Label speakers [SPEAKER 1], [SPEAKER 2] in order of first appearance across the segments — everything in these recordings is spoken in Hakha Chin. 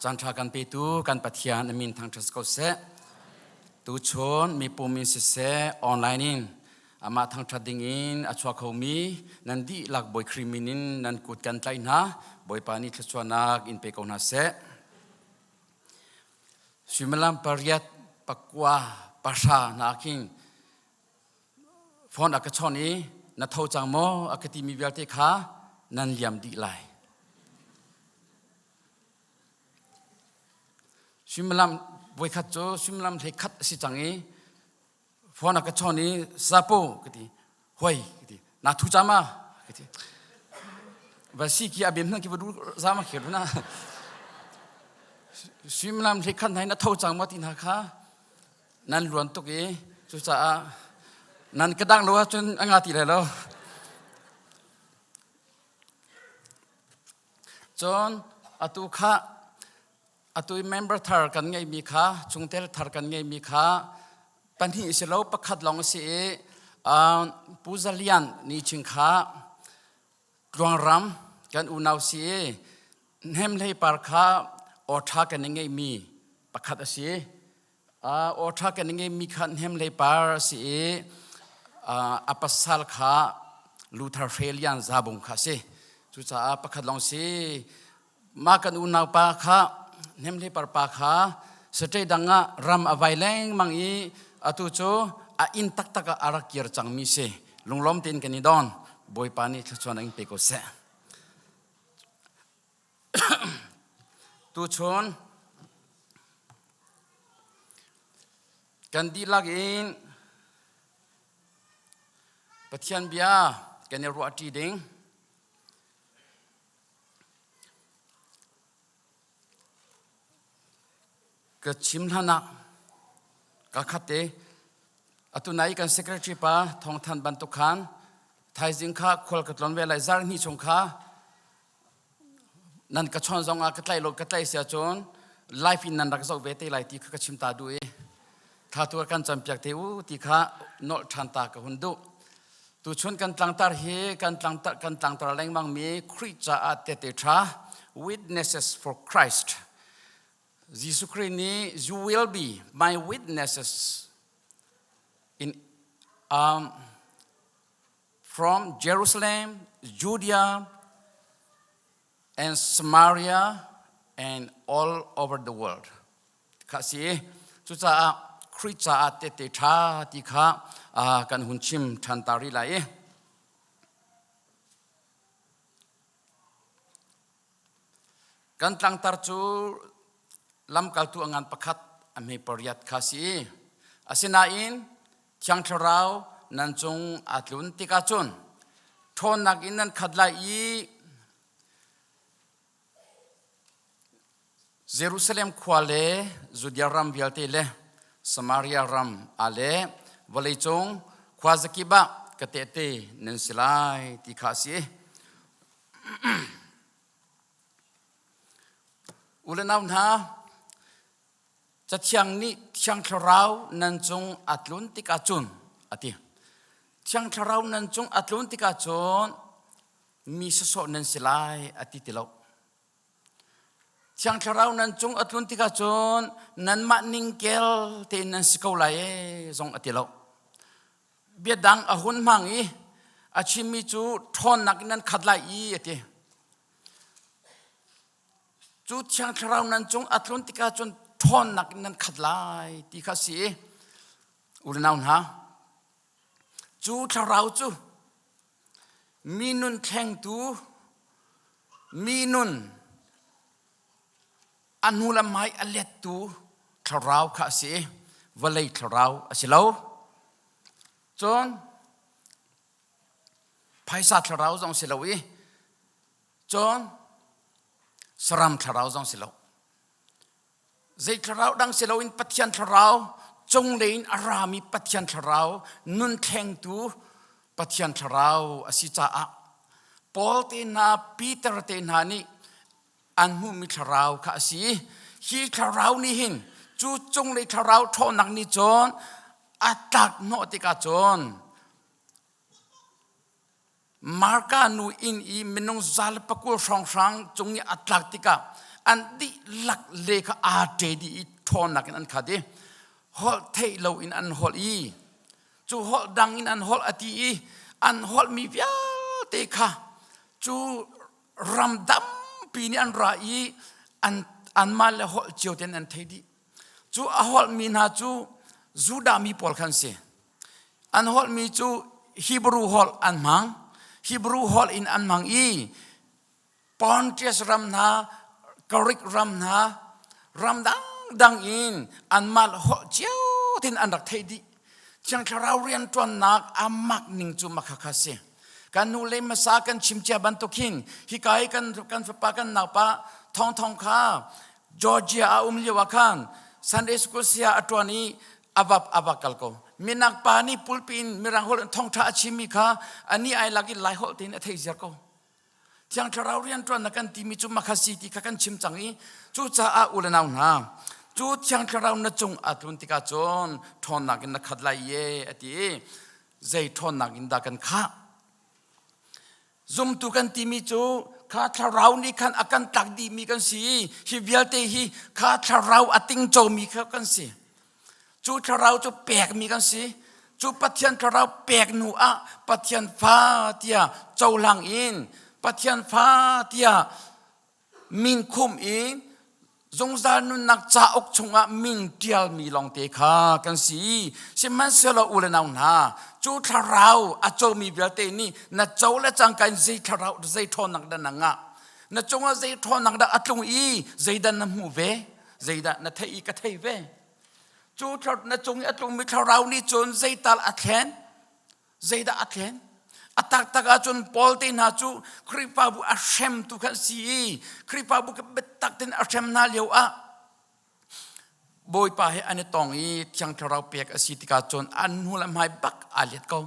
[SPEAKER 1] Caan ṭha kan petu kan Pathian a min thangṭhat ko seh. Tuchun mipum in siseh online in amah thangṭhat ding in a chuak khomi nan dihlak Bawi Khrih min in nan kut kan tlaih hna. Bawipa nih thluachuahnak in pe ko hna seh. Suimilam pariat pakua pahra hna khin phone a ka chawnh i na tho cang maw a ka timi vialte kha nan liam dih lai. Suimilam voikhat cu suimilam hlei khat a si cang i phone a ka chawn i sapo ka ti hoi ka ti na thu cha ma ka ti va si ki a bim hna ki va du za ma khir na suimilam hlei khat na tho cang ma ti hna kha nan luan tuk i cucaah nan ka dang lo ahcun a nga ti lai lo. Cun atu kha atu i member thar kan ngeihmi kha chungtel thar kan ngeihmi kha pahnih si lo pakhat lawng a si i Pu Za Lian ni ching kha Tluangram kan unau si i Hnemhlei par kha awṭha kan i ngeihmi pakhat a si. Awṭha kan i ngeihmi kha Hnemhlei par a si i a pasal kha Luther Hre Lian Zabung kha a si. Cucaah pakhat lawng si. Mah kan unau pa kha Hnemhlei par pa kha state dang ah ram a vai lengmang i atu cu a inn taktak ah a rak kir cangmi si. Lunglawm tein kan i don. Bawipa nih thluachuah in pe ko seh. Tuchun kan dihlak in Pathian bia kan i ruahṭi ding. Ka chim hlan ah ka khat te atu nai kan secretary pa thawngthan bantuk khan thaizing kha khual ka tlon ve lai zar hnih chung kha nan ka chawn zong ah ka tlai lo ka tlai sia cun life in nan rak zoh ve te lai ti kha ka chim ta duh i tha tu kan campiak te u ti kha nolh ṭhan ta ka hun duh tuchun kan tlangtar hi kan tlangtar kan tlangtar lengmang mi Khrih caah tehte ṭha witnesses for Christ Jesuh Khrih nih you will be my witnesses in from Jerusalem, Judea, and Samaria, and all over the world. Kha si cucaah Khrih caah tehte ṭha ti kha kan hun chim ṭhan ta rih lai i kan tlangtar cu lamkaltu a ngan pakhat a hme pariat kha si asinain Thiang Thlarau nan cung aa tlun tikah cun ṭhawnnak in nan khat lai i Jerusalem khua le Judea ram vialte le Samaria ram ah le vawleicung khua zakip ah ka tehte nan si lai ti kha a si. U le nau hna, Cathiang nih Thiang Thlarau nan cung a tlun tikah cun a ti. Thiang Thlarau nan cung a tlun tikah cun mi sawsawh nan si lai a ti ti lo. Thiang Thlarau nan cung a tlun tikah cun nanmah ningkel tein nan si ko lai ee zong a ti lo. Biadang a hun hmang i a chimmi cu ṭhawnnak in nan khat lai i a ti. Cu Thiang Thlarau nan cung a tlun tikah cun ṭhawnnak in nan khat lai ti kha a si i unau hna cu thlarau cu mi nun thlengtu mi nun a hnu le hmai a lettu thlarau kha a si i vawlei thlarau a si lo. Cun phaisa thlarau zong si lo i Cun saram thlarau zong si lo. Zei thlarau dang si loin Pathian thlarau cunglei in a rami Pathian thlarau nun thlengtu Pathian thlarau a si caah Paul te hna Peter te hna nih an hmuhmi thlarau kha a si. Hi thlarau nih hin cu cunglei thlarau ṭhawnnak nih cun a tlak hnawh tikah cun Marka nu inn i minung 120 hrawnghrang cung i a tlak tikah an dihlak le kha aa ṭe dih i ṭhawnnak in an khat i holh theih loin an holh i cu holh dang in an holh a ti i an holhmi vialte kha cu ram tampi nih an ra i an anmah le holh cio tein an thei dih. Cu a holhmi hna cu Judah mi pawl khan si. An holhmi cu Hebrew holh an hmang. Hebrew holh in an hmang i Pontius ram hna, Greek ram hna, ram dangdang in anmah holh cio tein an rak theih dih. Thiang Thlarau rianṭuannak a mak ning cu makhakha si. Kan nu le hmasa kan chim cia bantuk hin hika i kan, kan fapa kan naupa Thawng Thawng kha Georgia a um lio ah khan Sunday school sia a ṭuan i a va a va kal ko. Minak pa nih pulpi in mirang holh in thawngṭha a chimmi kha ani ai lak i Lai holh tein a thei ziar ko. Thiang Thlarau rianṭuannak kan timi cu makhasi ti kha kan chim cang i cucaah u le nau hna cu Thiang Thlarau na cung a tlun tikah cun ṭhawnnak in na khat lai ye a ti i zei ṭhawnnak in dah kan khah? Zumtu kan timi cu kha thlarau nih khan a kan tlak dihmi kan si i hi vialte hi kha thlarau a tingcomi kha kan si. Cu thlarau cu pekmi kan si. Cu Pathian thlarau pek hnu ah Pathian fa tiah cohlang in Pathian fa tiah min khum in zungzal nunnak cauk chungah min ṭialmi lawngte kha kan si. Sihmanhsehlaw u le nau hna, cu thlarau a comi vialte nih na co le cangka in zei thlarau zei ṭhawnnak dah na ngah? Na cungah zei ṭhawnnak dah a tlung i zeidah na hmuh ve? Zeidah na theih i ka thei ve? Cu na cung i a tlungmi thlarau nih cun zeital a thlen? Zeidah a thlen? A taktak ahcun Paul te hna cu Khrihfabu a hremtu khan si i Khrihfabu kha biatak tein a hrem hna lio ah Bawipa he an i tong i Thiang Thlarau pek a si tikah cun an hnu le hmai bak aa let ko.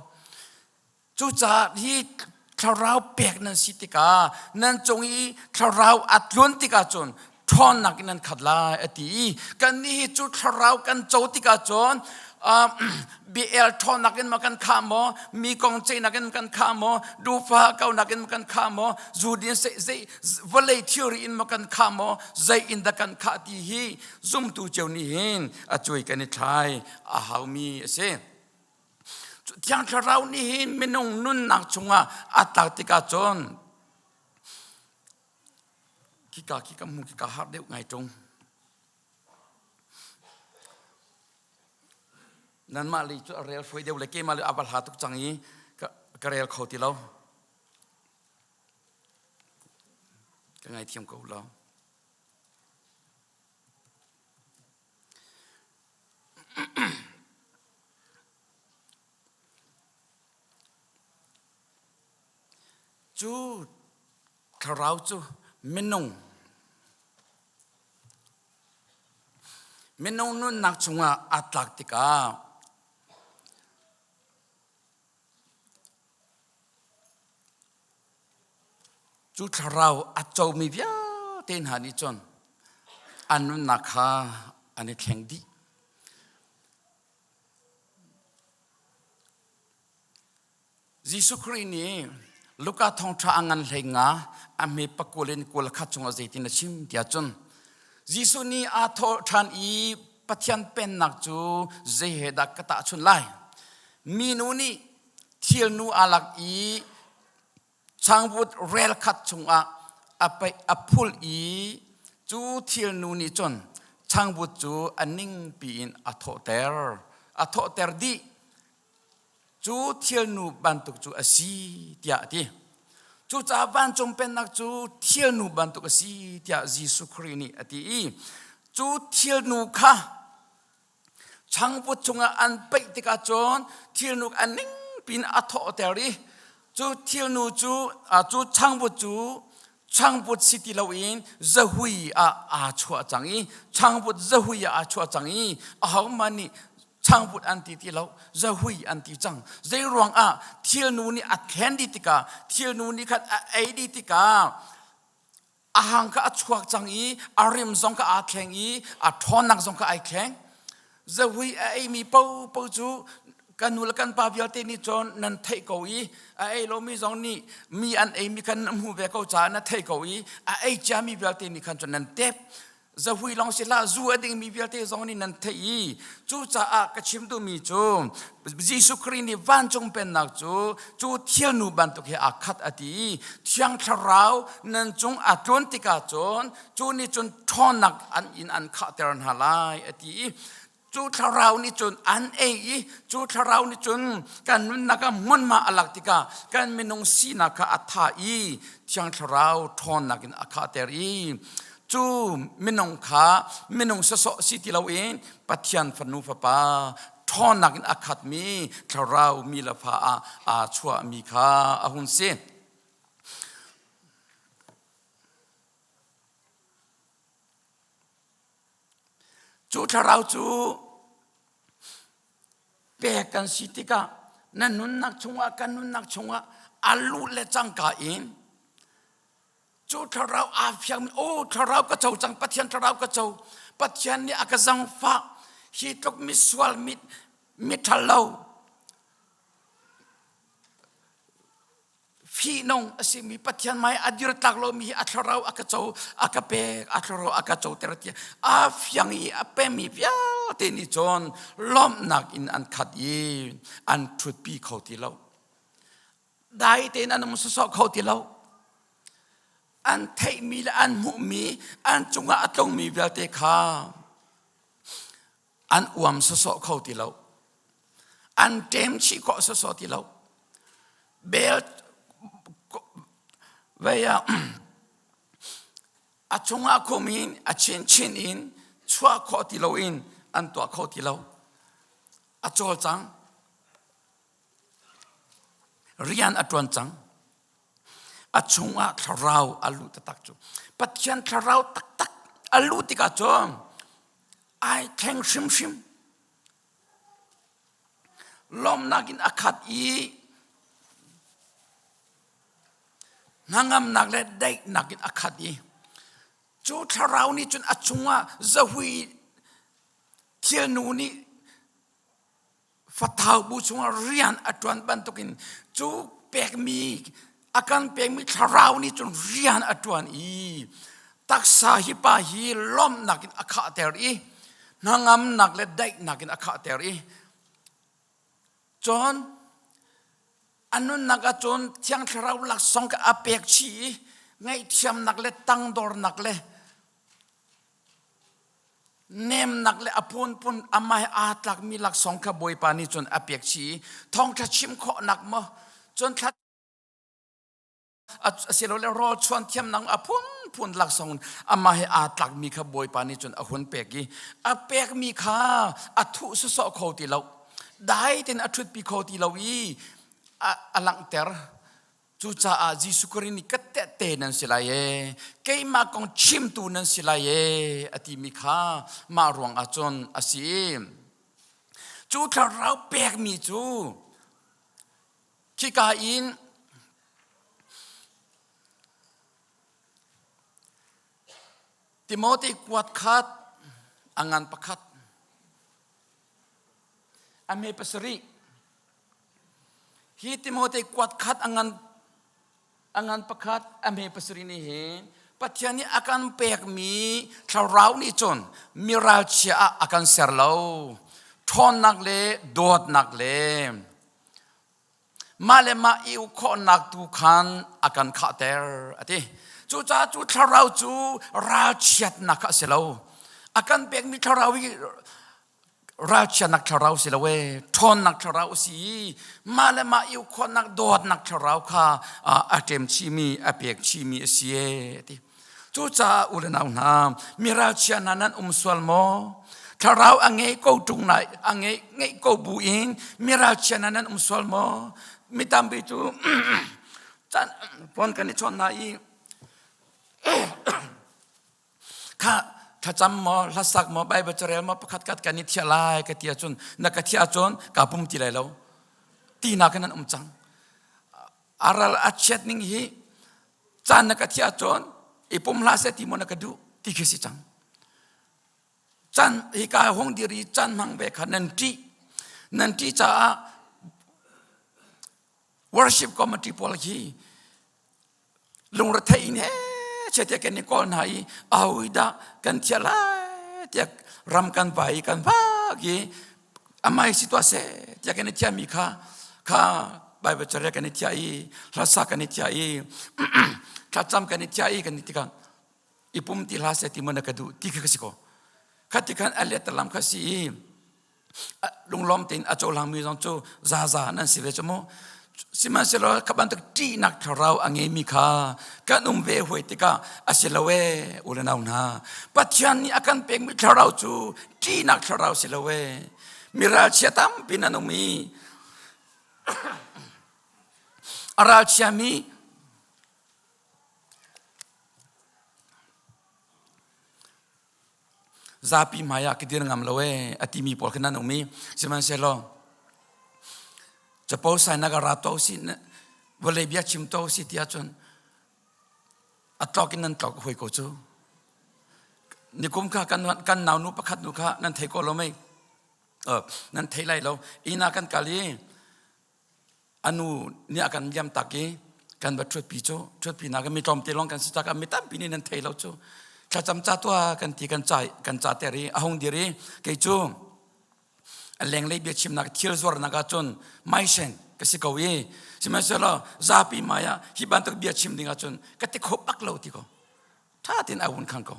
[SPEAKER 1] Cucaah hi thlarau pek nan si tikah nan cung i thlarau a tlun tikah cun ṭhawnnak in nan khat lai a ti i kannih hi cu thlarau kan co tikah cun bia ṭhawnnak in ma kan khah maw mi kong ceihnak in kan khah maw dufa kaunak in ma kan khah maw zu din zei vawlei thilri in ma kan khah maw zei in dah kan khah ti hi zumtu cio nih hin a cuai kan i thlai a haumi a si. Thiang Thlarau nih hin minung nunnak chungah a tlak tikah cun khika khi ka hmu khika har deuh ngai ṭung. Nanmah lei cu a rel fawi deuh le keimah le a va hla tuk cang i ka rel kho ti lo. Ka ngaithiam ko lo. Cu thlarau cu minung minung nunnak chungah aa tlak tikah Cu thlarau a comi vialte hna nih cun an nunnak kha an i thleng dih. Jesuh Khrih nih Luka thawngṭha a ngan hlei nga a hme pakul in kul khat chungah zeitin a chim tiah cun Jesuh nih aa thawh ṭhan i Pathian pennak cu zei he dah ka tahchunh lai? Minu nih thilnu aa lak i changvut rel khat chungah a paih a phul i cu thilnu nih cun changvut cu a ningpi in a thawhter a thawhter dih cu thilnu bantuk cu a si tiah a ti cucaah vancung pennak cu thilnu bantuk a si tiah Jesuh Khrih nih a ti i cu thilnu kha Changvut chungah an peih tikah cun thilnu a ning pin a thawhter i cu thilnu cu cu changvut cu changvut si ti loin zahui ah aa chuah cang i changvut zahui ah aa chuah cang i ahohmanh nih changvut an ti ti lo zahui an ti cang zei ruangah thilnu nih a thlen dih tikah thilnu nih khan a ei dih tikah a hang kha a chuak cang i a rim zong kha aa thleng i a ṭhawnnak zong kha ai thleng zahui a eimi paohpaoh cu Kan nu le kan pa vialte nih cun nan theih ko i a ei lomi zong nih mi an eimi khan nan hmuh ve ko caah na theih ko i a ei ciami vialte nih khan cun nan tep. Zahui lawng si hlah, zu a dingmi vialte zong nih nan theih i cucaah ka chim duhmi cu Jesuh Khrih nih vancung pennak cu cu thilnu bantuk he aa khat a ti i Thiang Thlarau nan cung a tlun tikah cun cu nih cun ṭhawnnak an in an khahter hna lai a ti i cu thlarau nih cun an ei i cu thlarau nih cun kan nunnak ah hmunhma a lak tikah kan minung sinak kha a tha i thiang thlarau ṭhawnnak in a khahter i cu minung kha minung sawsawh si ti loin Pathian fanu fapa ṭhawnnak in a khatmi thlarau mi le fa ah aa chuahmi kha a hun si. Cu thlarau cu pek kan si tikah na nunnak chungah kan nunnak chungah a luh le cangka in cu thlarau aa fiangmi oh thlarau ka co cang Pathian thlarau ka co Pathian nih a ka zangfah hi tluk misual mi miṭhalo Fihnung a simi Pathian hmai a dir tlak lomi hi a thlarau a ka co a ka pek a thlarau a ka coter tiah aa fiang i a pemi vialte nih cun lawmhnak in an khat i an ṭhutpi kho ti lo. Dai tein an um sawsawh kho ti lo. An theihmi le an hmuhmi an cungah a tlungmi vialte kha an uam sawsawh kho ti lo an ṭem chih khawh sawsawh ti lo bel vei ah a chungah khum in a chinchin in chuah khawh ti lo in an tuah kho ti lo a cawlcang rian a ṭuan cang a chungah thlarau a luh taktak cu Pathian thlarau taktak a luh tikah cun ai thleng hrimhrim lawmhnak in a khat i hnangamnak le daihnak in a khat i cu thlarau nih cun a chungah zahui thilnu nih Fathau bu chungah rian a ṭuan bantukin cu pekmi a kan pekmi thlarau nih cun rian a ṭuan i taksa hi pa hi lawmhnak in a khahter i hnangamnak le daihnak in a khahter i cun a nunnak ah cun thiang thlarau laksawng kha a pek chih i ngaihthiamnak le tangdornak le Nemnak le a phunphun amah he aa tlakmi laksawng kha Bawipa nih cun a pek chih i thawngṭha chim khawhnak maw cun thla asilole rawl chuan thiamnak a phunphun laksawng amah he aa tlakmi kha Bawipa nih cun a hun pek i a pekmi kha a thuh sawsawh kho ti lo dai tein a ṭhutpi kho ti lo i a langhter Cucaah Jesuh Khrih nih ka tehte nan si lai ee, keimah kong chimtu nan si lai ee, a timi kha mah ruang ah cun a si. Cu thlarau pekmi cu khika in Timote kuat khat a ngan pakhat a me pasarih Hi Timote kuat khat a ngan a ngan pakhat a hme pasarih nih hin Pathian nih a kan pekmi thlarau nih cun mi ralchia ah a kan ser lo. Ṭhawnnak le dawtnak le mah le mah i uk khawhnak tu khan a kan khahter a ti. Cucaah cu thlarau cu ralchiatnak kha a si lo. A kan pekmi thlarau hi ralchiatnak thlarau si lo ee ṭhawnnak thlarau a si i mah le mah i ukhuannak dawtnak thlarau kha a ṭem chihmi a pek chihmi a si ee ti cucaah u le nau hna mi ralchia hna nan um sual maw thlarau a ngei ko ṭung lai a ngei ngeih ko bu in mi ralchia hna nan um sual maw mi tampi cu caan phone kan i chawn hna i Kha thlacam maw hlasak maw Bible carel maw pakhat kat kan i thiah lai ka ti ahcun na ka thiah ahcun kaa pum ti lai lo tinak in an um cang aral a chiat ning hi caan na ka thiah ahcun i pum hlah seh ti maw na ka duh ti khi si cang Can hika hung dir i can hmang ve kha nan ṭih. Nan ṭih caah worship committee pawl khi lungrethei in he che kan i kawl hna i awi dah kan thiah lai tiah ram kan vai i kan vak i amai si tuah seh tiah kan i thiahmi kha kha Bible caria kan i thiah i hlasa kan i thiah i thlacam kan i thiah i kan i tikah i pum ti hlah seh ti maw na ka duh ti kha ka si ko kha ti khan a let lam kha si i lunglawm tein a cohlangmi zong cu zaza nan si ve cu mu. Sihmanhsehlaw kha bantuk ṭihnak thlarau a ngeimi kha kan um ve huai tikah a si lo ee u le nau hna. Pathian nih a kan pekmi thlarau cu ṭihnak thlarau si lo ee. Mi ralchia tampi nan um i a ralchiami Zapi hmai ah ka dir ngam lo ee a timi pawl kha nan um i sihmanhsehlaw capo sainak ah ra to usih vawlei bia chim to usih ti ahcun a tlok in nan tlok hoi ko cu. Nikum kha kan kan naunu pakhat nu kha nan thei ko lo mei? Nan thei lai lo. Inn ah kan kal i A nu nih a kan liam tak i kan va ṭhutpi cu ṭhutpi nak mi tlawmte lawng kan si cakah mi tampi nih nan thei lo cu thlacam ca tuah kan ti kan ca kan ca ter i a hung dir i kei cu a lenglei biachimnak thil zuarnak ah cun maisen ka si ko i sihmanhsehlaw zapi hmai ah hi bantuk bia chim ding ah cun ka ti kho bak lo ti ko ṭha tein a hun khang ko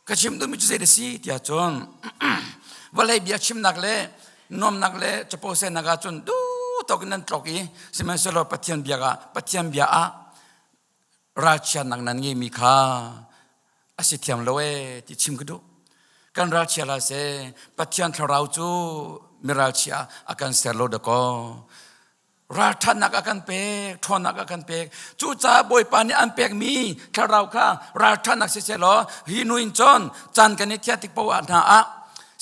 [SPEAKER 1] Ka chim duhmi cu zei a si tiah cun vawlei bia chimnak le nuamnak le capo senak ah cun duh tawk in nan tlok i sihmanhsehlaw Pathian bia ah Pathian bia ah ralchiatnak nan ngeimi kha a si thiam lo ee ti chim ka duh. Kan ralchia hlah seh Pathian thlarau cu mi ralchia a kan ser lo dakaw. Ralṭhatnak a kan pek, ṭhawnnak a kan pek. Cucaah Bawipa nih an pekmi thlarau kha ralṭhatnak siseh law hi nu in cun caan kan i thiah tik paoh ah hna ah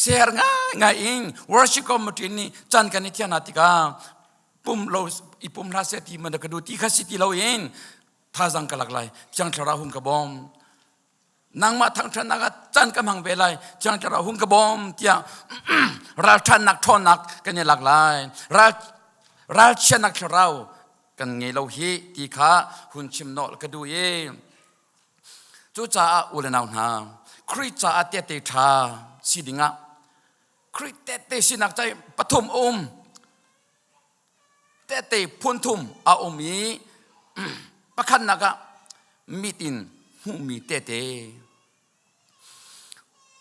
[SPEAKER 1] ser ngaingai in worship committee nih caan kan i thiah hna tikah pum lo i pum hlah seh ti man ka duh ti kha si ti loin thazang ka lak lai. Thiang Thlarau hung ka bawm. Nangmah thangṭhatnak ah caan ka hmang ve lai. Thiang Thlarau hung ka bawm tiah ralṭhatnak ṭhawnnak kan i lak lai. Ral ralchiatnak thlarau kan ngei lo hi ti kha hun chim nawl ka duh i cucaah u le nau hna Khrih caah tehte ṭha si dingah Khrih tehte sinak cai pathum a um. Tehte phunthum a um i pakhatnak ah mit in hmuhmi tehte.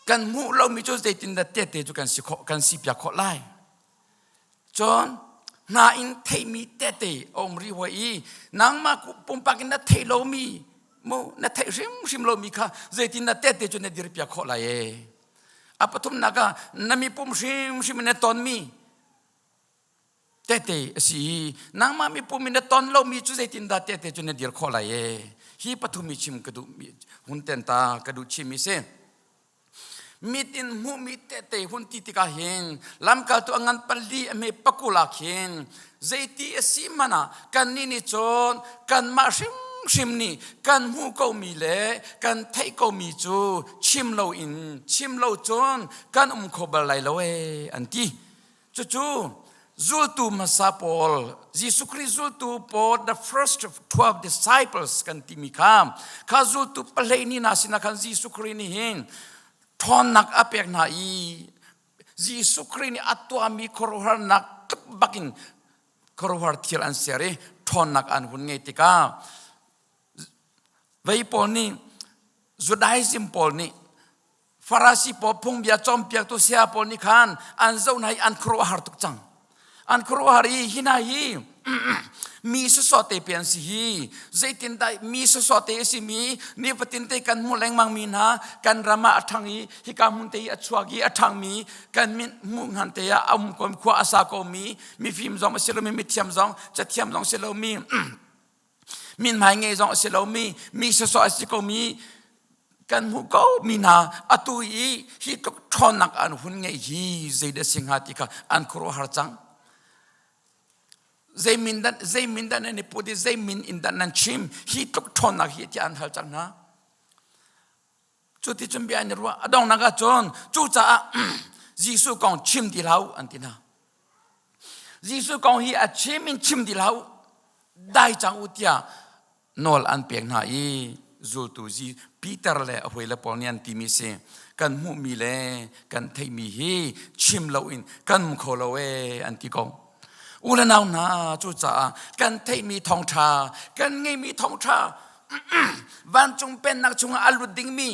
[SPEAKER 1] Kan hmuh lomi cu zeitindah tehte cu kan si khawh kan si piak khawh lai? Cun hna in theihmi tehte a um rih hoi i nangmah pumpak in na theih lomi mu na theih hrimhrim lomi kha zeitindah tehte cu na dir piak khawh lai ee? A pathumnak ah na mipum hrimhrim in na tonmi Tehte a si i nangmah mipum in na ton lomi cu zeitindah tehte cu na dir khawh lai ee? Hi pathum i chim ka duh hun ten ta ka duh chim i si. Mit in hmuhmi tehte hun ti tikah hin lamkaltu a ngan pali a hme pakul ah khin zeiti a si hmanh ah kannih nih cun kanmah hrimhrim nih kan hmuh komi le kan theih komi cu chim loin chim lo cun kan um kho bal lai lo ee an ti. Cucu zultu hmasa pawl, Jesuh Khrih zultu pawl, the first 12 disciples kan timi kha, kha zultu pahlei ni hna sinah khan Jesuh Khrih nih hin ṭhawnnak a pek hna i Jesuh Khrih nih a tuahmi khuaruahharnak tluk bakin khuaruahhar thil an ser i ṭhawnnak an hun ngei tikah vei pawl nih Judaism pawl nih Farasi pawl phungbia cawnpiaktu saya pawl nih khan an zoh hna i an khuaruahhar tuk cang. An khuaruahhar i hi hna hi mi sawsawh te pe an si hi. Zeitindah mi sawsawh te a simi nifatin te kan hmuh lengmang mi hna kan ram ah a ṭhang i hika hmun te i a chuak i a ṭhangmi kan min hmuh hngan te ah a um ko khua a sa komi mifim zong a si lomi mithiam zong cathiam zong si lomi Mithmai ngei zong a si lomi, mi sawsawh a si komi kan hmuh ko mi hna atu i hi tluk ṭhawnnak an hun ngeih hi zeidah si hnga ti kha an khuaruahhar cang. Zei min dah zei min dah nan i put i zei min in dah nan chim hi tluk ṭhawnnak hi tiah an hal cang hna. Cu ti cun bia an i ruah. A donghnak ah cun cucaah Jesuh kong chim ti hlah u an ti hna. Jesuh kong hi a chim in chim ti hlah u, dai cang u tiah nawl an pek hna i zultu Peter le a hawile pawl nih an timi si kan hmuhmi le kan theihmi hi chim loin kan um kho lo ee an ti ko. U le nau hna cucaah kan theihmi thawngṭha kan ngeihmi thawngṭha vancung pennak chungah a lut dingmi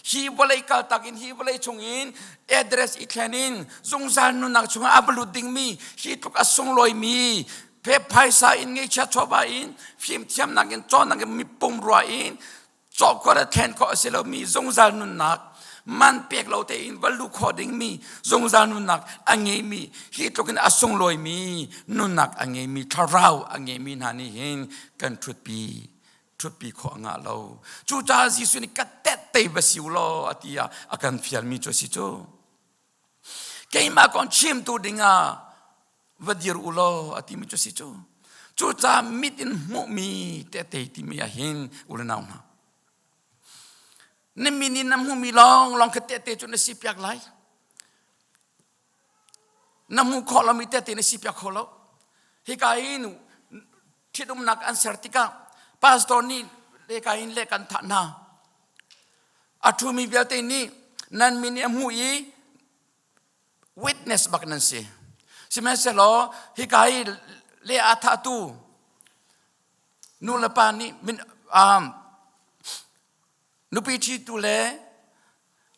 [SPEAKER 1] hi vawlei kaltak in hi vawlei chungin address i thlen in zungzal nunnak chungah a va lut dingmi hi tluk a sunglawimi Pe phaisa in ngeihchiat chawva in fimthiamnak in cawnnak in mipum rua in cawk khawh le thlen khawh a si lomi zungzal nunnak man pek lo tein va luh khawh dingmi zungzal nunnak a ngeimi hi tluk in a sunglawimi nunnak a ngeimi thlarau a ngeimi hna nih hin kan ṭhutpi ṭhutpi khawh a ngah lo. Cucaah Jesuh nih ka tette va si u law a ti ah a kan fialmi cu a si cu. Keimah kong chimtu dingah va dir u law a timi cu si cu. Cucaah mit in hmuhmi tehte timi ah hin u le nau hna. Na min in na hmuhmi lawnglawng kha tehte cu na si piak lai. Na hmuh khawh lomi tehte na si piak kho lo. Hika hin ṭhitumnak an ser tikah pastor nih leka in le kan thah hna. A ṭhumi vialte nih nan min i a hmuh i witness bak nan si. Sihmanhsehlaw hika hi le a thahtu nu le pa nih min um, nupi ṭhitu le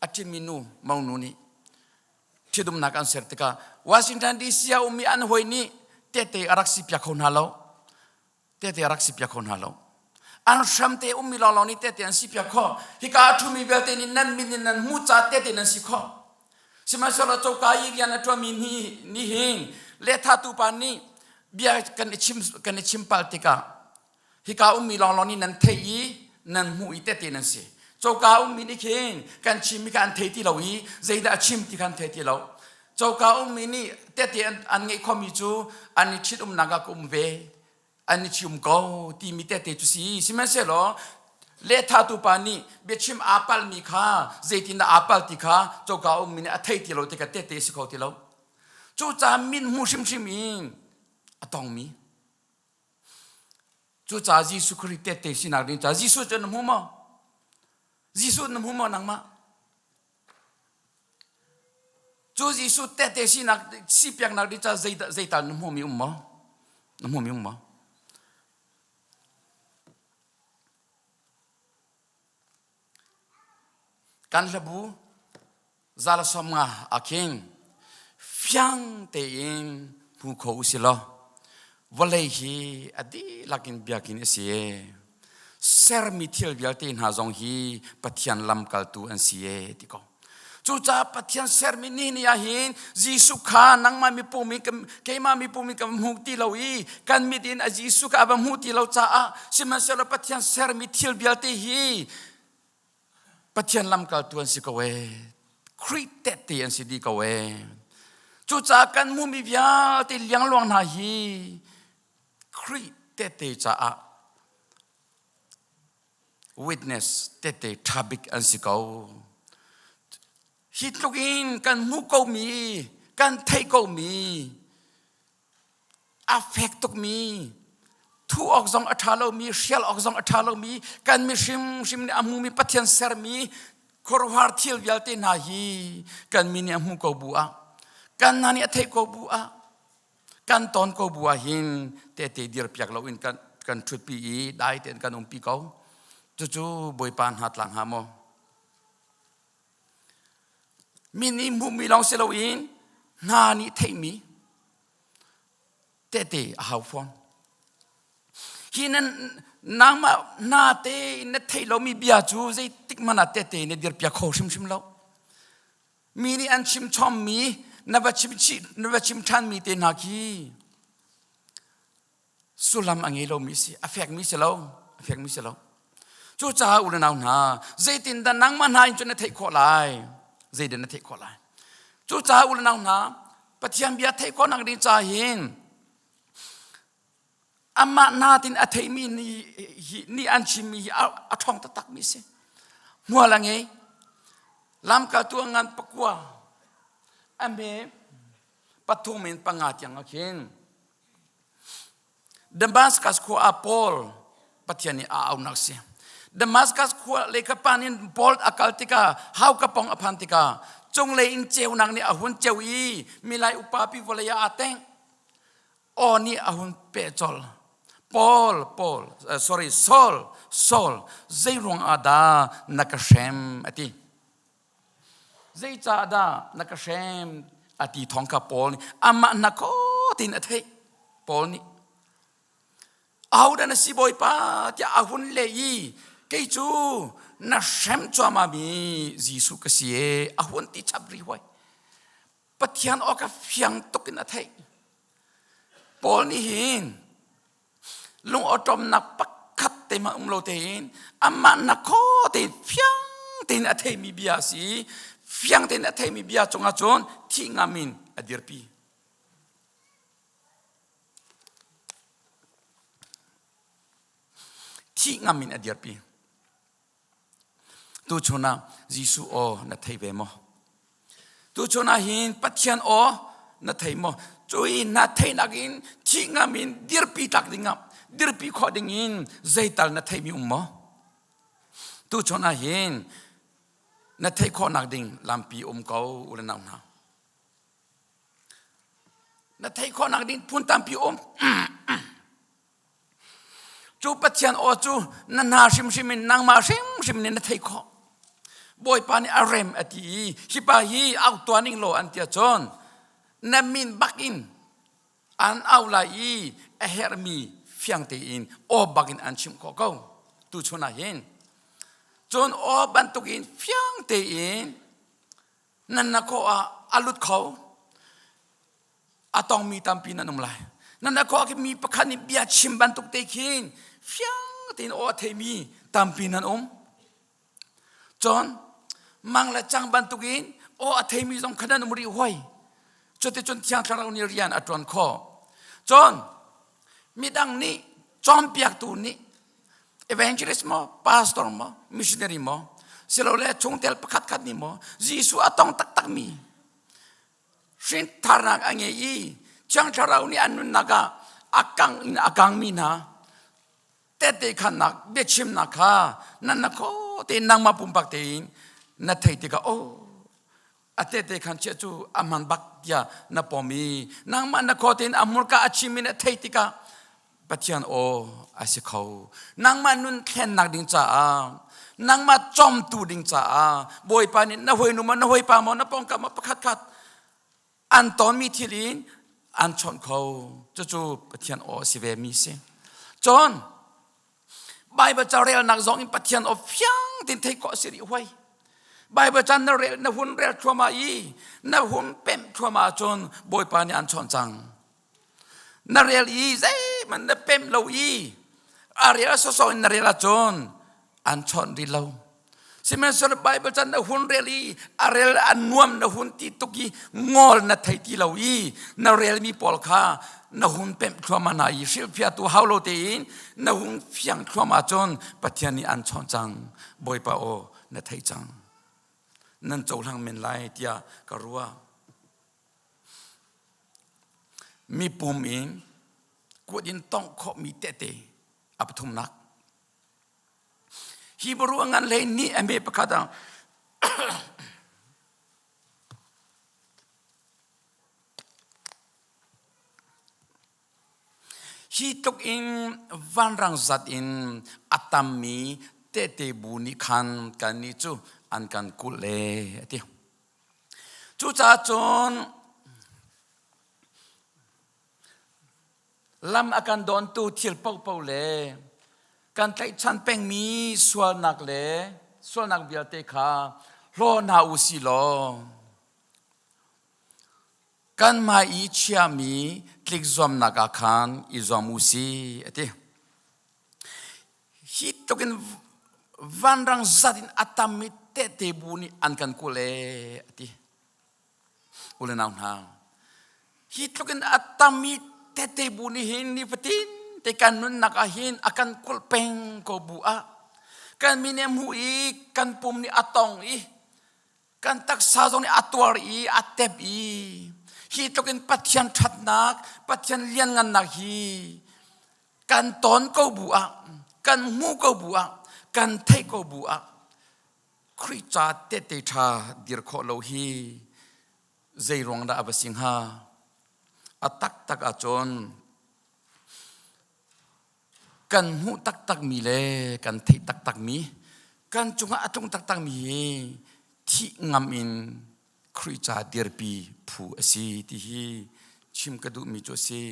[SPEAKER 1] a ṭhimi nu monu nih ṭhitumnak an ser tikah Washington DC ah ummi an hawi nih tehte a rak si piak kho hna lo. Tehte a rak si piak kho hna lo. An hram te ummi lawnglawng nih tehte an si piak khawh. Hika a ṭhumi vialte nih nan min in nan hmuh caah tehte nan si khawh. Sihmanhsehlaw coka i rian a ṭuanmi nih hin lehthahtu pa nih bia kan i chim kan i chim pal tikah hika ummi lawnglawng nih nan theih i nan hmuh i tehte nan si. Coka ummi nih khin kan chimmi kha an thei ti lo i zeidah a chim ti kha an thei ti lo. Coka ummi nih tehte an ngeih khomi cu an i ṭhitumnak ah ka um ve an i ṭhium ko timi tehte cu si. Sihmanhsehlaw lehthahtu pa nih biachim aa palmi kha zeitindah aa pal ti kha coka ummi nih a thei ti lo tikah tehte a si kho ti lo. Cucaah min hmu hrimhrim in a tongmi. Cucaah Jesuh Khrih tehte sinak ding caah Jesuh cu na hmu maw? Jesuh na hmu maw nangmah? Cu Jesuh tehte sinak si piaknak ding caah zeital na hmuhmi um maw? Na hmuhmi um maw? Kan hlabu zala 50 ah khin fiang tein hmu kho u si law vawlei hi a dihlak in biakinn a si. Sermi thil vialte hna zong hi Pathian lamkaltu an si e ti ko. Cucaah Pathian sermi ni ni ah hin Jesuh kha nangmah mipum in keimah mipum in kan hmu ti lo i kan mit in a Jesuh kha a va hmu ti lo caah sihmanhsehlaw Pathian sermi thil vialte hi Pathian lamkaltu an si ko ee. Khrih tehte an si dih ko ee. Cucaah kan hmuhmi vialte liangluang hna hi Khrih tehte caah witness tehte ṭha bik an si ko. Hi tluk in kan hmuh komi, kan theih komi, a fek tukmi thuh awk zong a ṭha lomi hrial awk zong a ṭha lomi kan mi hrimhrim nih a hmumi Pathian sermi khuaruahhar thil vialte hna hi kan mi nih a hmu ko bu ah kan hna nih a theih ko bu ah kan ton ko bu ah hin tehte dirpiak loin kan kan ṭhutpi i dai tein kan umpi ko cucu Bawipa hna tlang hnga maw Mi nih hmuhmi lawng si loin hna nih theihmi tehte a hau fawn. Hi nan nangmah hna te in na theih lomi bia cu zeitik hmanh ah tehte na dirpiak kho hrimhrim lo. Mi nih an chim chommi na va chim chih na va chim ṭhanmi te hna khi sullam a ngei lomi si a fekmi si lo a fekmi si lo cucaah u le nau hna zeitindah nangmah hna in cun na theih khawh lai zeidah na theih khawh lai cucaah u le nau hna Pathian bia theih khawhnak ding ca hin amah natin a theimi nih an chimmi hi a ṭhawng taktakmi si hmual a ngei lamkaltu a ngan pakua a hme pathum in panga tiang ah khin. Damascus khua ah Paul Pathian nih a aunak si. Damascus khua lei ka pan in Paul a kal tikah hauka pong a phan tikah cunglei in ceunak nih a hun ceu i milai upa pi vawlei ah aa tengh. Aw nih a hun peh colh. Paul, Paul, uh, sorry, Saul, Saul, zeiruang ah dah na ka hrem a ti. Zeicah dah na ka hrem a ti thawng kha Paul nih amah na ko tin a theih. Paul nih ahodah na si Bawipa tiah a hun leh i kei cu na hrem cuahmah mi Jesuh ka si e a hun ti chap rih hoi. Pathian aw kha fiang tuk in a theih. Paul nih hin lung awṭawmnak pakhat te hmanh um lo tein amah nak kho tein fiang tein a theimi bia a si i fiang tein a theimi bia cungah cun thih ngam in a dirpi. Thih ngam in a dirpi. Tuchun ah Jesuh aw na thei ve maw? Tuchun ah hin Pathian aw na thei maw? Cui na theihnak in thih ngam in dirpi tlak ding ah dirpi khawh ding in zeital na theimi um maw? Tuchun ah hin na theih khawhnak ding lampi um ko u le nau hna. Na theih khawhnak ding phun tampi um. Cu Pathian aw cu na hna hrimhrim in nangmah hrimhrim nih na theih khawh. Bawipa nih a rem a ti i hi pa hi au tuah ning law an ti ahcun na min bak in an au lai i a herhmi fiang tein aw bak in an chimh khawh ko. Tuchun ah hin cun aw bantukin fiang tein nan na khawh ah a lut kho. A tongmi tampi nan um lai. Nan a khawh mi pakhat nih bia chim bantuk te khin fiang tein aw a theimi tampi nan um. Cun mang le cang bantukin aw a theimi zong kha nan um rih hoi. Cuticun Thiang Thlarau nih rian a ṭuan khawh. Cun midang nih cawnpiaktu nih evangelist maw, pastor maw, missionary maw, silole chungtel pakhat khat nih maw Jesuh a tong taktakmi Hrintharnak a ngei i Thiang Thlarau nih an nunnak ah a kang in a kangmi hna tehte khannak biachimnak kha nan na kho tein nangmah pumpak tein na theih tikah oh a tehte khan chiah cu a hman bak tiah na pom i nangmah na kho tein a hmurka a chim in a theih tikah Pathian aw a si kho. Nangmah nun thlennak ding caah, nangmah cawmtu ding caah, Bawipa nih na hawinu maw, na hawipa maw, na pawngkam maw pakhat khat an tonmi thil in an chawnh kho. Cucu Pathian aw a si ve mi si. Cun Bible ca relnak zong in Pathian aw fiang tein theih khawh a si rih huai. Bible ca na rel na hun rel thluahmah i na hun pemh thluahmah ahcun Bawipa nih an chawnh cang. Na rel i zeihmanh na pemh lo i a rel sawsawh in na rel ahcun an chawnh rih lo. Sihmanhsehlaw Bible can na hun rel i a rel a nuam na hun ti tuk i ngol na thei ti lo i na relmi pawl kha na hun pemh thluahmah hna i hrilhfiahtu hau lo tein na hun fiang thluahmah ahcun Pathian nih an chawnh cang. Bawipa aw na thei cang. Nan cohlang men lai tiah ka ruah. Mipum in kut in tongh khawhmi tehte a pathumnak. Hebrew a ngan hlei nih a me pakhat ah Hi tluk in vanrang zat in a tammi tehte bu nih khan kannih cu an kan kulh le a ti. Cucaah cun lam a kan dawntu thil paohpaoh le kan tlaihchan pengmi sualnak le sualnak vialte kha hlaw hna u si law kan hmai i chiami tlikzuamnak ah khan i zuam u si a ti. Hi tluk in vanrang zat in a tammi tehte bu nih an kan kulh ee a ti. U le nau hna, hi tluk in a tammi tehte bu nih hin nifatin te kan nunnak ah hin a kan kulh peng ko bu ah kan mi nih a hmuh i kan pum nih a tong i kan taksa zong nih a tuar i a tep i hi tluk in Pathian ṭhatnak, Pathian lianngannak hi. Kan ton ko bu ah, kan hmu ko bu ah, kan theih ko bu ah Khrih ca tehte ṭha dir khawh lo hi zei ruang dah a va si hnga? A taktak ahcun kan hmuh taktakmi le kan theih taktakmi, kan cungah a tlung taktakmi hi thih ngam in Khrih ca dirpi phu a si ti hi chim ka duhmi cu a si.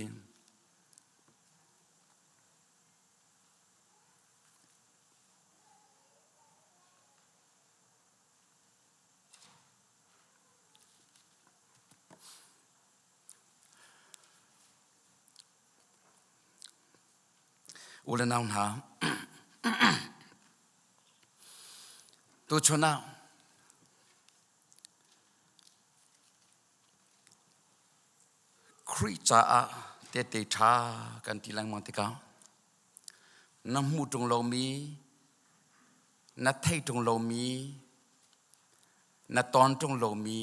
[SPEAKER 1] U le nau hna, tuchun ah Khrih caah tehte ṭha kan ti lengmang tikah na hmuh ṭung lomi, na theih ṭung lomi, na ton ṭung lomi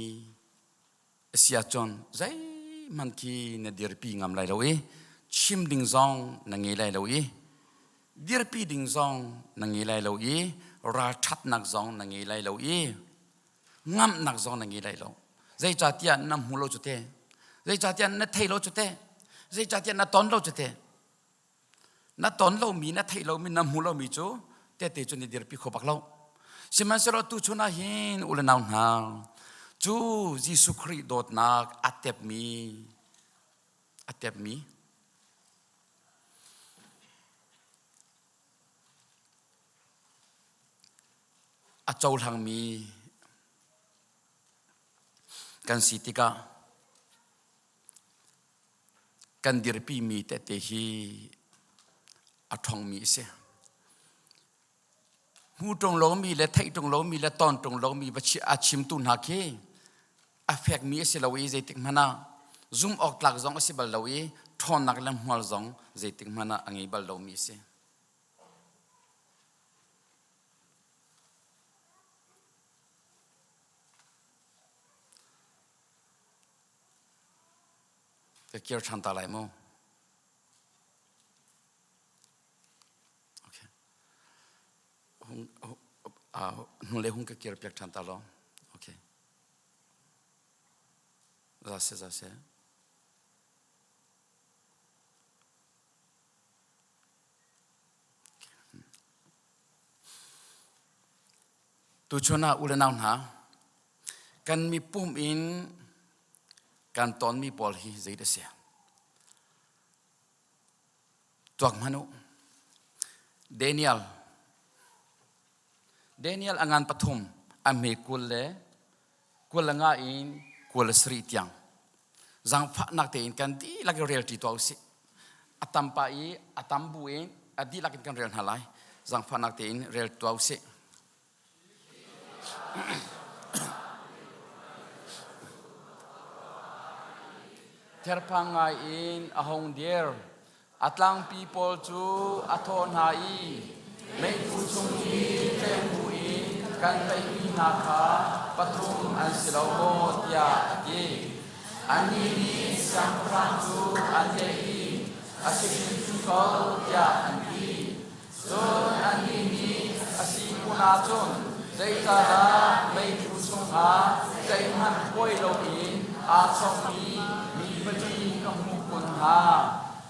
[SPEAKER 1] a si ahcun zeihmanh khi na dirpi ngam lai lo i chim ding zong na ngei lai lo i dirpi ding zong na ngei lai lo i ralṭhatnak zong na ngei lai lo i ngamhnak zong na ngei lai lo. Zeicahtiah na hmu lo cu te, zeicahtiah na thei lo cu te, zeicahtiah na ton lo cu te. Na ton lomi, na theih lomi, na hmu lomi cu tehte cu na dirpi kho bak lo. Sihmanhsehlaw tuchun ah hin u le nau hna, cu Jesuh Khrih dawtnak a tepmi a tepmi a cohlangmi kan si tikah kan dirpimi tehte hi a ṭhawngmi a si. Hmu ṭung lomi le theih ṭung lomi le ton ṭung lomi va a chimtu hna khi a fekmi a si lo i zeitik hmanh ah zumh awk tlak zong a si bal lo i ṭhawnnak le hmual zong zeitik hmanh ah a ngei bal lomi a si. Ka kir ṭhan ta lai mu. Okay. Hung, hnu le hung ka kir piak ṭhan ta law. Okay. Za se, za se. Tuchun ah u le nau hna, kan mipum in kan tonmi pawl hi zei dah si? Tuak hmanh u. Daniel Daniel a ngan pathum a hme 20 le 25 in 27 tiang zaangfahnak tein kan dihlak in rel ṭi tuah usih. A tam pah i a tam bu in a dihlak in kan rel hna lai. Zaangfahnak tein rel tuah usih. Therphang ngai in a hung dir. A tlangpi pawl cu a thawh hna i meiphu chung i tleng bu in kan tlaihmi hna kha pathum an si lo maw tiah a ti. Annih nih siangpahrang cu an leh i a si hrimhrim ko tiah an ti. Cun annih nih a si kun ahcun zeicahdah meiphu chungah zeihmanh kuai loin aa chawkmi mi pali ka hmuh kun hnga?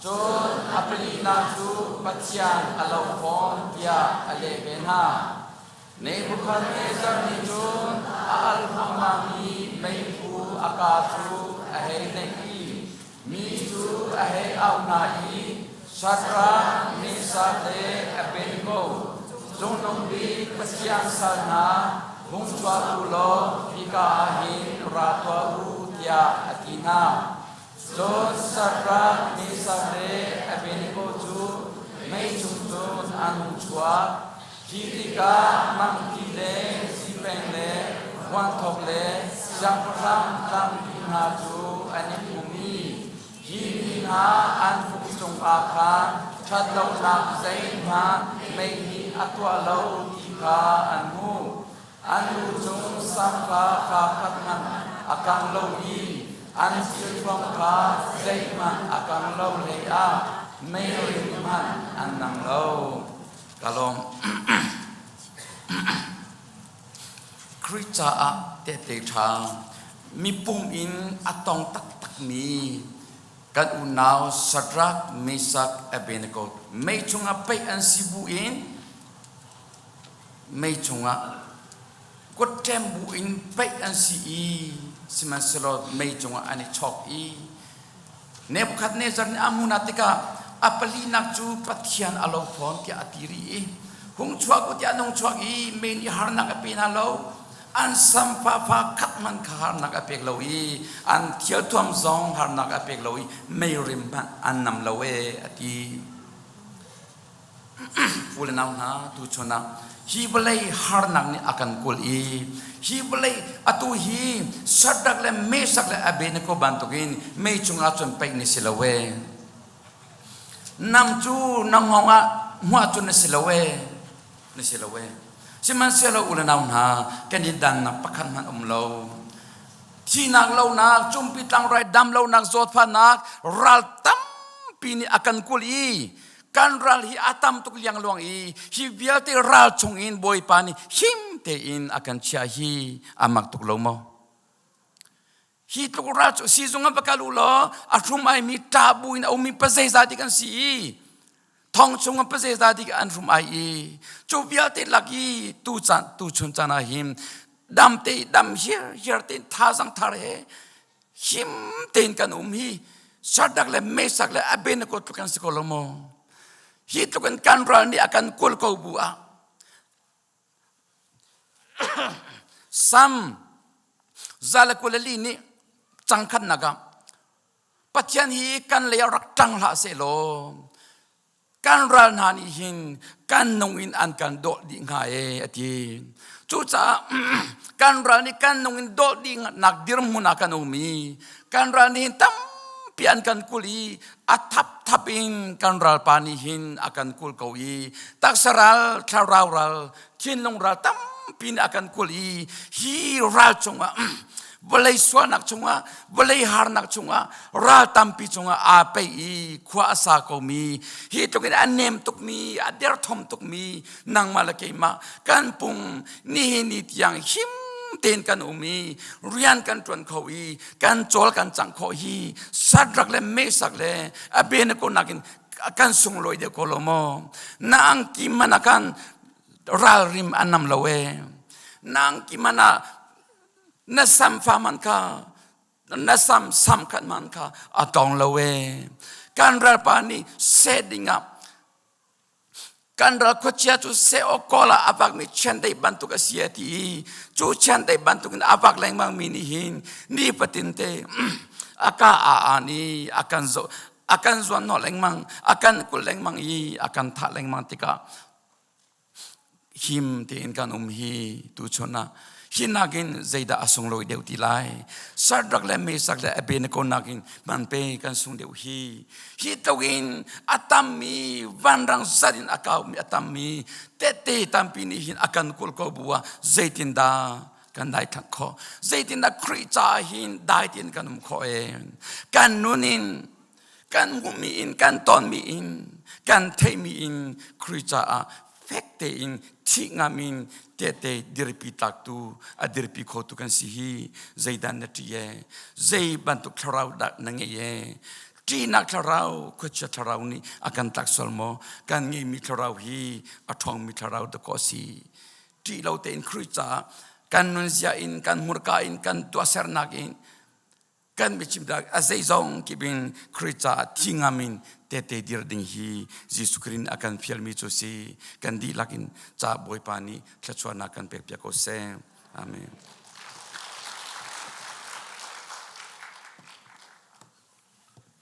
[SPEAKER 1] Cun a palinak cu Pathian a lo fawn tiah a leh ve hna. Nebuchadnezzar nih cun a al huahmahmi meiphu a kaa cu a hei naih i Mi cu a hei auh hna i Shadrach, Meshach le Abednego, Cungnung Bik Pathian sal hna, hung chuak u law hika ah hin ra tuah u, tiah a ti hna. Cun Shadrach, Meshach le Abednego cu mei chung cun an hung chuak. Hi tikah mangki le zipeng le vuanthok le siangpahrang tlangpi hna cu an i pum i hi mi hna an pum cungah khan ṭhatlonak zeihmanh mei nih a tuah lo ti kha an hmuh. An lu cung sam kha kaa khat hmanh a kang lo i an thilthuam kha zeihmanh a kang lo hleiah. meirim hmanh an nang lo. Ka lawm. Khrih caah tehte ṭha mipum in a tong taktakmi kan unau Shadrach, Meshach, Abednego mei chungah paih an si bu in mei chungah kutṭem bu in paih an si i sihmanhsehlaw mei cungah an i chawk i Nebuchadnezzar nih a hmuh tikah a palinak cu Pathian a lo fawn tiah a ti rih i hung chuak u tiah an hung chuak i mei nih harnak a pe hna lo. An samfa khat hmanh kha harnak a pek lo i an thialthuam zong harnak a pek lo i meirim hmanh an nam lo ee a ti. U le nau hna, tuchun ah hi vawlei harnak nih a kan kulh i hi vawlei atu hi Shadrach le Meshach le Abednego bantukin mei chungah cun paih ni si lo ee. Nam cu na hngawng ah hmuah cu na si lo ee. Na si lo ee. Sihmanhsehlaw u le nau hna, kan i dannak pakhat hmanh um lo. Thihnak lonak, cumpi tlangrai dam lonak, zawtfahnak, ral tampi nih a kan kulh i kan ral hi a tam tuk liangluang i hi vialte ral chungin Bawipa nih him tein a kan chiah hi a mak tuk lo maw? Hi tluk ral cu sizung ah va kal u law a hrum ai mi ṭah bu in a ummi pa zeizah dik an si i thong chung ah pa zeizah dik an hrum ai i cu vialte lak i tu caan tu chun caan ah hin dam te dam hiar hiar tein thazang thar he him tein kan um hi Shadrach le Meshach le Abednego tluk kan si ko lo maw? Hi tluk in kan ral nih a kan kawl ko bu ah Sam 124 nih cangkhatnak ah Pathian hi kan lei ah rak ṭang hlah sehlaw kan ral hna nih hin kan nung in an kan dawh dih hnga e a ti. Cucaah kan ral nih kan nung in dawh dih nak dirhmun ah kan um i kan ral nih hin tampi an kan kulh i a thapthap in kan ralpa nih hin a kan kulh ko i taksa ral, thlarau ral, thinlung ral tampi nih a kan kulh i hi ral cungah vawlei sualnak chungah vawlei harnak chungah ral tampi cungah aa pei i khua a sa komi hi tluk in a nem tukmi a derthawm tukmi nangmah le keimah kan pum nihin ni tiang him tein kan um i rian kan ṭuan kho i kan cawl kan cang khawh hi Shadrach le Meshach le Abednego nakin kan sunglawi deuh ko lo maw? Na angki man ah khan ralrim an nam lo e. Na angki man ah na samfa man kha na sam sam khat man kha a tong lo e. Kan ralpa nih seh dingah Kan ral khuachia cu seh awk kawl ah a vakmi chiandeih bantuk a si a ti i cu chiandeih bantukin a vak lengmangmi nih hin nifatin te a ka a aan i a kan zoh a kan zuanhnawh lengmang a kan kulh lengmang i a kan thah lengmang tikah him tein kan um hi tuchun ah hi nakin zeidah a sunglawi deuh ti lai? Shadrach le Meshach le Abednego nakin man pe kan sung deuh hi. Hi tluk in a tammi vanrang zat in a kaumi a tammi tehte tampi nih hin a kan kulh ko bu ah zeitindah kan dai thak khawh? Zeitindah Khrih ca hin dai tein kan um khawh e? Kan nun in kan hmuhmi in kan tonmi in kan theihmi in Khrih caah fek tein thih ngam in tehte dirpi tlaktu a dirpi khotu kan si hi zeidan na ṭih e zei bantuk thlarau dah na ngei e ṭihnak thlarau khuachia thlarau nih a kan tlak sual maw kan ngeimi thlarau hi a ṭhawngmi thlarau dakaw a si ṭih lo tein Khrih caah kan nunzia in kan hmurka in kan tuahsernak in Kan biachim dak a zeizong kip in Khrih caah thi ngam in tehte dir ding hi Jesuh Khrih nih a kan fialmi cu si. Kan dihlak in ca Bawipa nih thluachuahnak kan pek piak ko seh. Amen.